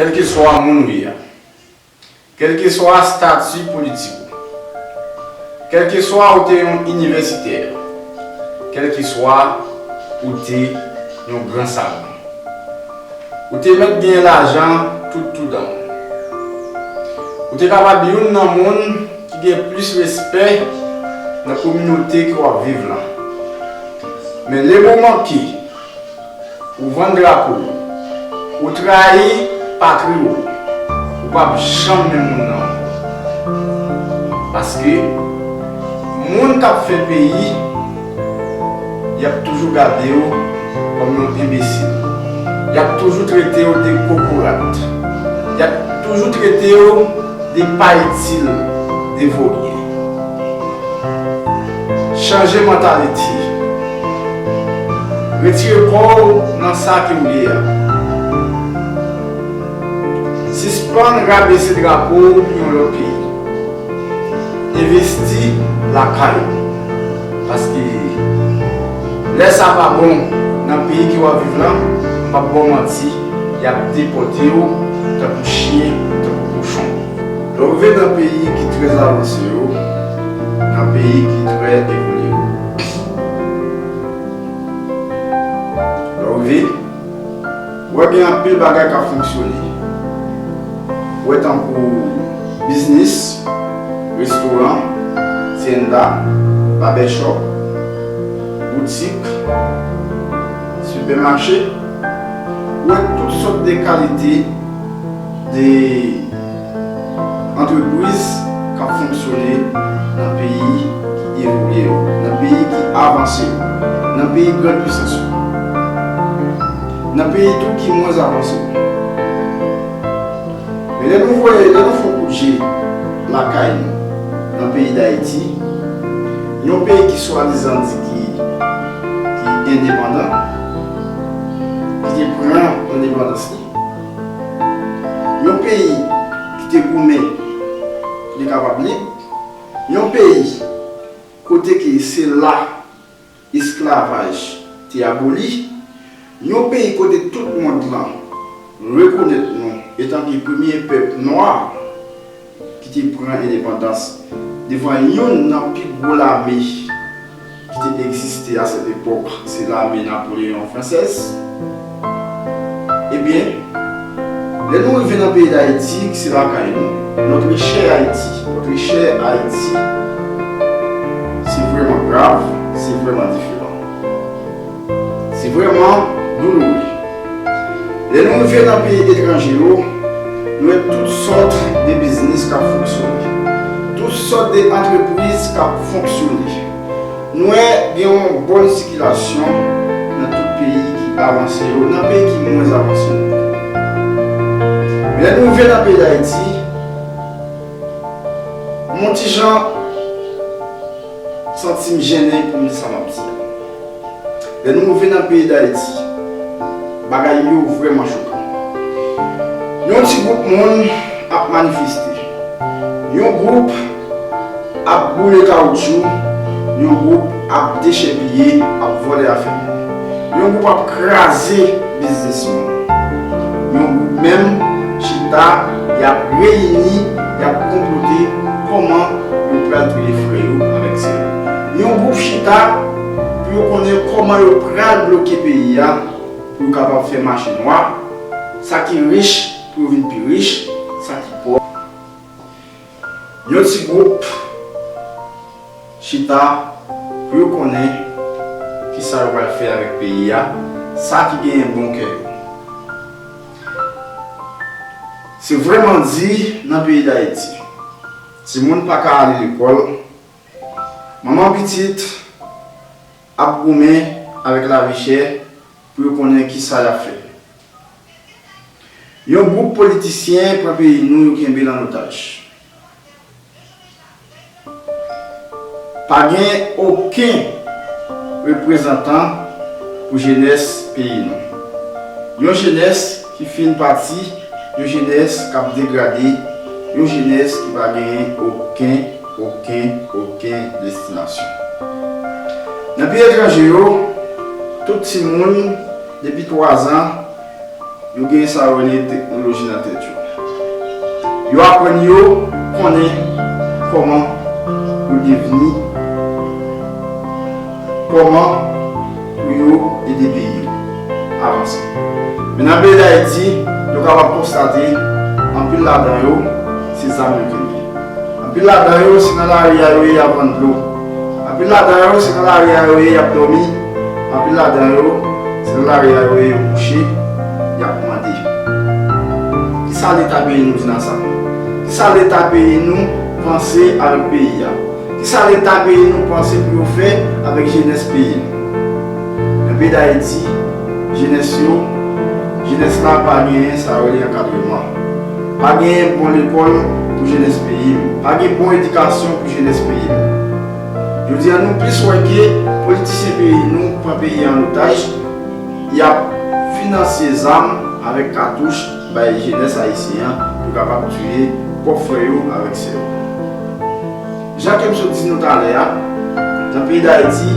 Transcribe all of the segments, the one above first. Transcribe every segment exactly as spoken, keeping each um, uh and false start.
Kèlkeswa moun ou ye a, kèlkeswa estati politik ou, kèlkeswa ou te yon inivèsitè, kèlkeswa ou te yon gran savan, ou te mèt genyen lajan tout toudan w. Ou te kapab youn nan moun ki gen plis respè nan kominote ke w ap viv lan. Men lemoman ke ou vann drapo w, ou trayi patri w, ou p ap janm menm moun nan ankò. Paske moun k ap fè peyi, y ap toujou gade w kòm yon enbesil. Y ap toujou trete w de kokorat. Y ap toujou trete w de pa itil, de voryen. Chanje mantalite. Retire kò w nan sa ke w ye a. Sispann rabese drapo w pou yon lòt peyi. Envesti lakay ou. Paske lè sa pa bon nan peyi ke w ap viv lan, m p ap ba w manti, y ap depòte w tankou chen, tankou kochon. Lè w rive nan peyi ki trè avanse yo, nan peyi ki trè evolye yo, lè w rive, ou wè gen anpil bagay k ap fonksyone. Ou wè tankou biznis, restoran, tienda, babèchòp, boutik, sipèmache, ou wè tout sòt de kalite de antrepriz k ap fonksyone nan peyi ki evolye yo, nan peyi ki avanse yo, nan peyi grann pisans yo, nan peyi tou ki mwens avanse yo. Men lè nou voye, lè nou fè yon kout je lakay nou, nan peyi Dayiti, yon peyi ki swadizan di ki, ki endepandan, ki te pran endepandans li, yon peyi ki te goumen pou li kapab lib, yon peyi kote ke se la esklavaj te aboli, yon peyi kote tout mond lan rekonèt nou etanke premye pèp nwa ki te pran endepandans devan youn nan pi gwo lame ki te egziste a sèt epòk, se lame Napoleyon fransèz. Ebyen, lè nou rive nan peyi Dayiti, ki se lakay nou, notre cher Haïti, notre cher Haïti, se vrèman grav, se vrèman diferan. Se vrèman douloure. Lè nou rive nan peyi etranje yo, nou wè tout sòt de biznis k ap fonksyone, tout sòt de antrepriz k ap fonksyone. Nou wè gen yon bòn sikilasyon nan tout peyi ki avanse yo, nan peyi ki mwens avanse yo. Men lè nou rive nan peyi Dayiti, m yon ti jan santi m jennen pou m di sa m ap di a. Lè nou rive nan peyi Dayiti, bagay yo vrèman chokan. Yon ti gwoup moun ap manifeste. Yon gwoup ap boule kawotchou, yon gwoup ap dechèpiye, ap vòlè afè moun. Yon gwoup ap kraze biznis moun. Yon gwoup menm chita, y ap reyini, y ap konplote kòman yo pral touye frè yo avèk sè yo. Yon gwoup chita pou yo konnen kòman yo pral bloke peyi a, pou yo kapab fè mache nwa, sa ki rich pou yo vin pi rich, sa ki pòv. Yon ti gwoup chita pou yo konnen kisa yo pral fè avèk peyi a, sa ki genyen bon kè yo. Se vrèman di nan peyi Dayiti, timoun pa ka ale lekòl, manman pitit ap goumen avèk lavi chè pou yo konnen kisa y ap fè. Yon gwoup politisyen pran peyi nou, yo kenbe l an otaj. Pa gen okenn reprezantan pou jenès peyi nou. Yon jenès ki fin pati, yon jenès k ap degrade, yon jenès ki pa genyen okenn, okenn, okenn destinasyon. Nan peyi etranje yo, tout timoun depi twazan Yo gen sa yo rele teknoloji nan tèt yo. Yo aprann yo konnen kòman yo devni, kòman pou yo ede peyi yo avanse. Men nan peyi Dayiti, nou kapab konstate anpil ladan yo, se zam yo kenbe. Anpil ladan yo, se nan lari a yo ye y ap vann dlo. Anpil ladan yo, se nan lari a yo ye y ap dòmi. Anpil ladan yo, se nan lari a yo ye yo kouche, y ap mande. Kisa Leta peyi nou di nan sa? Kisa Leta peyi nou panse avèk peyi a? Kisa Leta peyi nou panse pou yo fè avèk jenès peyi nou? Nan peyi Dayiti, jenès yo, jenès la pa genyen sa yo rele ankadreman. Pa genyen bon lekòl pou jenès peyi m. Pa gen bon edikasyon pou jenès peyi m. Jodi a, nou plis wè ke politisyen peyi nou pran peyi a an otaj, y ap finanse zam avèk katouch bay jenès ayisyen an pou kapab tiye pwòp frè yo avèk sè yo. Jan ke m sot di nou talè a, nan peyi Dayiti,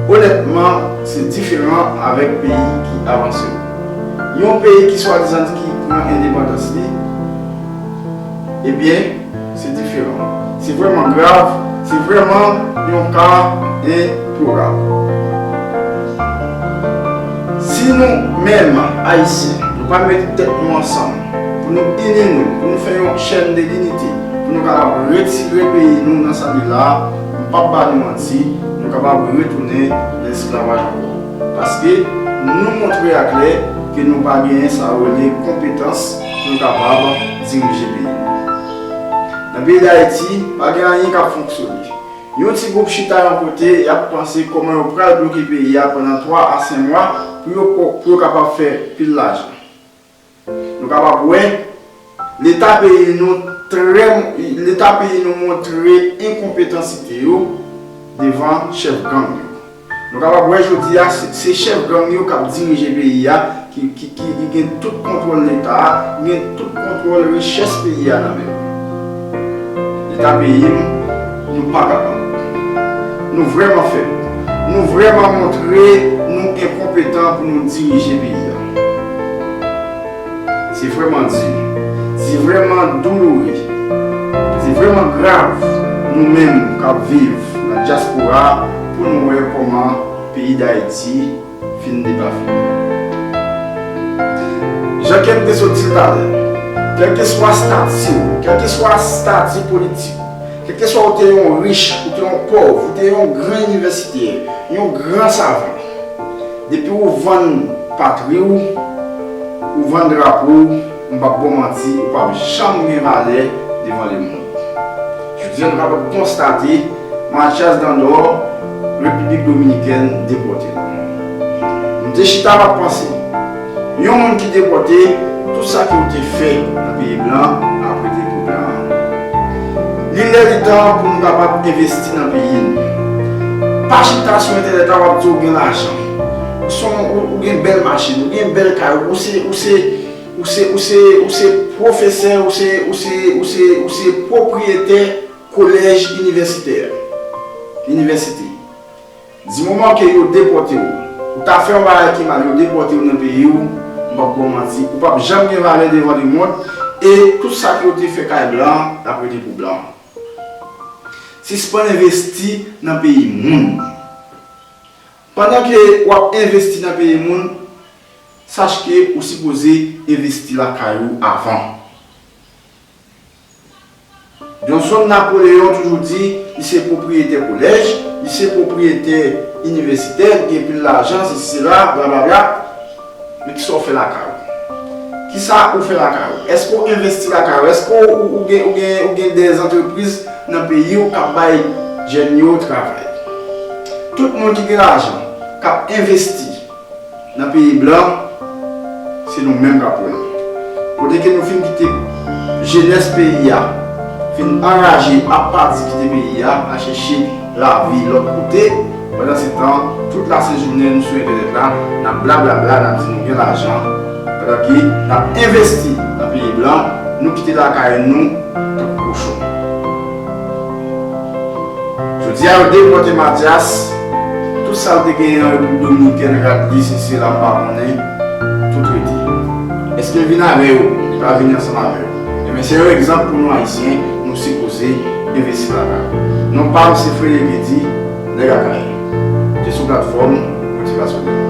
onètman, se diferan avèk peyi ki avanse yo. Yon peyi ki swadizan ki pran endepandans li, ebyen, se diferan. Se vrèman grav, se vrèman yon ka enplorab. Si nou menm, Ayisyen, nou pa met tèt nou ansanm, pou nou ini nou, pou nou fè yon chèn de linite, pou nou kapab retire peyi nou nan sa li la, m p ap ba nou manti, nou kapab retounen nan esklavaj ankò. Paske nou montre aklè ke nou pa genyen sa yo rele konpetans pou nou kapab dirije peyi nou. Nan peyi Dayiti, pa gen anyen k ap fonksyone. Yon ti gwoup chita yon kote, y ap panse kòman yo pral bloke peyi a pandan twa a senk mwa pou yo, pou yo kapab fè pil lajan. Nou kapab wè, Leta peyi nou trè, Leta peyi nou montre enkonpetansite yo devan chèf gang yo. Nou kapab wè jodi a, se, se chèf gang yo k ap dirije peyi a, ki, ki, ki, ki gen tout kontwòl Leta a, ki gen tout kontwòl richès peyi a nan men yo. Leta peyi m, nou pa kapab. Nou vrèman fèb. Nou vrèman montre nou enkonpetan pou nou dirije peyi a. Se vrèman di, se vrèman douloure, se vrèman grav, nou menm k ap viv nan dyaspora, pou nou wè kòman peyi Dayiti fin depafini. Jan ke m te sot di l talè, kèlkeswa stati w, kèlkeswa stati politik, kèlkeswa ou te yon rich, ou te yon pòv, ou te yon gran inivèsitè, yon gran savan, depi ou vann patri w, ou vann drapo w, m p ap ba w manti, ou p ap janm gen valè devan lemonn. Jodi a, nou kapab konstate Mathias Dandor, Repiblik Dominikèn, depòte l. M te chita, m ap panse, yon moun ki depòte, tout sa ke w te fè nan peyi blan ap rete pou blan an. Li lè li tan pou nou kapab envesti nan peyi n. Pa chita sou entènèt la, w ap di w gen lajan. Ou se yon, ou, ou gen bèl machin, ou gen bèl kay, ou se, ou se, ou se, ou se, ou se pwofesè, ou se, ou se, ou se, ou se pwopriyetè kolèj inivèsitè, inivèsite. Di moman ke yo depòte w, ou ta fè yon bagay ki mal, yo depòte w nan peyi w, m p ap ba w manti, ou p ap janm gen valè devan lemonn, e tout sa ke w te fè kay blan an, l ap rete pou blan an. Sispann envesti nan peyi moun. Pandan ke w ap envesti nan peyi moun, sache ke ou sipoze envesti lakay ou avan. Johnson Napoléon toujou di, li se pwopriyetè kolèj, li se pwopriyetè inivèsitè, li gen pil lajan, sesi, sela, blablabla. Men kisa w fè lakay ou? Kisa ou fè lakay ou? Èske w envesti lakay ou? Èske w, ou, ou gen, ou gen, ou gen de antrepriz nan peyi w k ap bay jèn yo travay? Tout moun ki gen lajan, k ap envesti nan peyi blan, se nou menm k ap pran yo. Kote ke nou fin kite jenès peyi a, fin anraje ap pati kite peyi a, al chèche lavi lòt kote, pandan se tan, tout lasent jounen nou sou entènèt la, n ap blablabla, n ap di nou gen lajan, pandan ke n ap envesti nan peyi blan, nou kite lakay nou tankou kochon. Jodi a, yo depòte Mathias, tout sa l te genyen an Repiblik Dominikèn, rad li, sesi, sela, m pa konnen, tout rete. Èske vin avè yo, li pa vini ansanm avè yo. Ebyen, se yon egzanp pou nou Ayisyen, nou sipoze envesti lakay nou. Non pa m se Frederic Eddy, nèg Akayè. Se sou platfòm Motivasyon